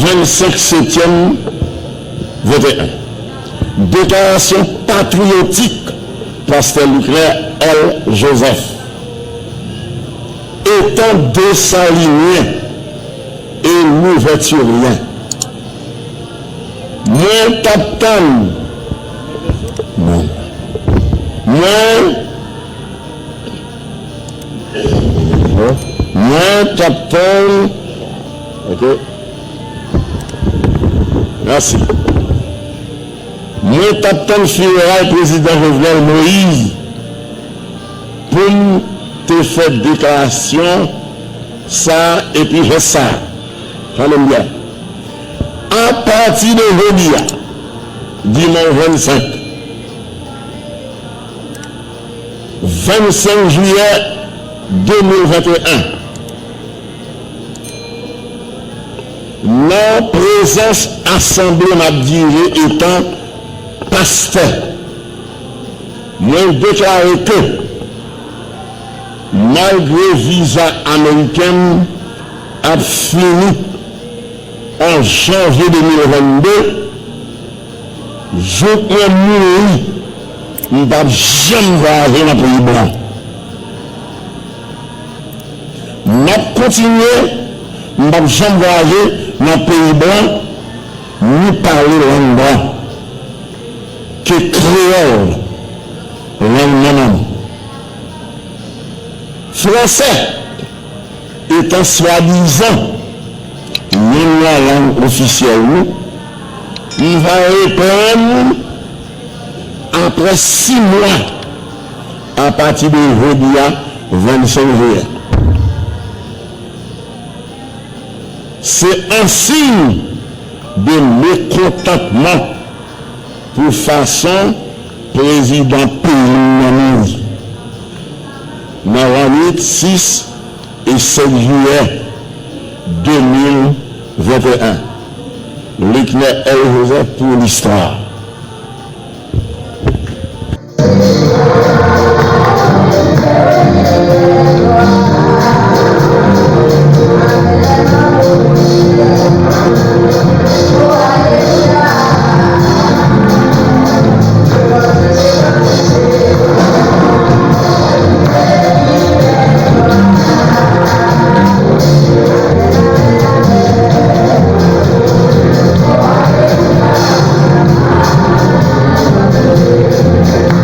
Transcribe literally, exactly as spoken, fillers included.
vennsenk setyèm venteyen. Deklarasyon patriyotik Pastè Louclair L. Joseph. Etan Desalinyen e Louvètiryen. Mwen t ap tann. Mwen. Mwen. Mwen t ap tann. Ok. Mèsi. Mwen t ap tann fineray Prezidan Jovenel Moïse pou m te fè deklarasyon sa a epi jès sa a. Tande m byen. Apati de jodi a, dimanch vennsenk, vennsenk jiyè de mil venteyen, nan prezans asanble m ap dirije etan pastè, mwen deklare ke, malgre viza ameriken m ap fini an janvye de mil vennde, jouk mwen mouri, m p ap janm vwayaje nan peyi blan. M ap kontinye, m p ap janm vwayaje nan peyi blan, ni pale lang blan ke kreyòl, lang manman m. Fransè, etan swadizan youn nan lang ofisyèl nou, m va reprann apre sis mwa apati de jodi a, vennsenk jiyè. Se an siy de mekontantman pou fason prezidan peyi m nan mouri nan lannwit sis e sèt jiyè de mil venteyen. Leclerc L. Joseph pou listwa.